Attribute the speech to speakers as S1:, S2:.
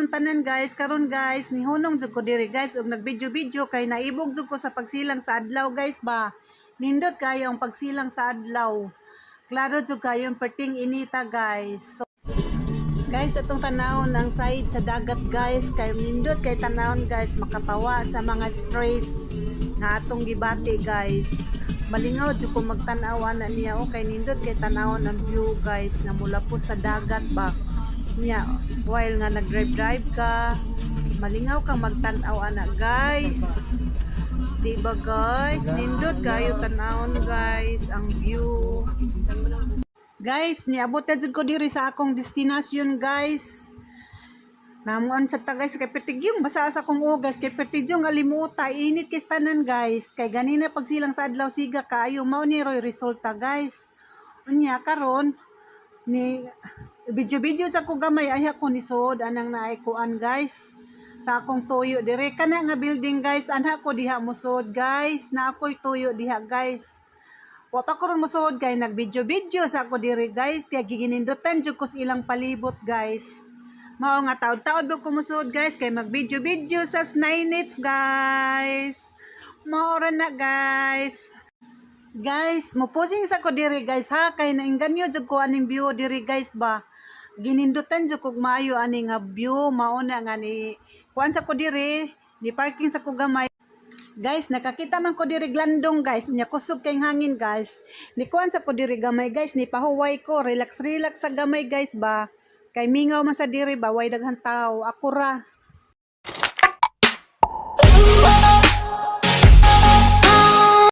S1: Kaninyong tanan, guys. Karon, guys, nihunong jud ko diri, guys, ug nagvideo-video kay naibog jud ko sa pagsilang sa adlaw, guys, ba. Nindot kayo ang pagsilang sa adlaw. Klaro jud kayo ang perting inita, guys. So, guys, atong tanawon ang side sa dagat, guys, kay nindot kay tanawon, guys, makapawa sa mga stress nga atong gibati, guys. Malingaw jud ko magtan-aw ana niya, okay, nindot kay tanawon ang view, guys, nga mula po sa dagat ba. Niya, while nga nag-drive-drive ka, malingaw kang magtan-aw ana, guys. Di ba, guys? Nindot kayo tanawon, guys, ang view. Guys, niabot na jud ko diri sa akong destination, guys. Namuan sa ta, guys, kay pertigyong basa sa akong ugas kay pertigyong alimuta init kay tanan, guys. Kay ganina pagsilang sa adlaw siga kaayo, mao ni roy resulta, guys. Unya karon ni video-video sa ko gamay ay ako ni suod anang naay kuan, guys, sa akong tuyo dire kana nga building, guys. Anha ko diha mosuod, guys, na ako'y tuyo diha, guys. Wa pa ko ron mosuod kay nag-video-video sa ako diri, guys, kay giginindutan jud ko sa ilang palibot, guys. Mao nga taod-taod ko mosuod, guys, kay mag-video-video sa 9 minutes, guys. Mao ra na, guys. Guys, mo-posing sa ko diri, guys, ha, kay nainganyo jud ko aning view diri, guys, ba. Ginindutan jud kog maayo ani nga view, mao na nga ni kuan sa ko diri, ni parking sa ko gamay. Guys, nakakita man ko diri glandong, guys. Unya kusog kay hangin, guys. Ni kuan sa ko diri gamay, guys, ni pahuway ko, relax relax sa gamay, guys, ba. Kay mingaw man sa diri ba, way daghan tao. Ako ra.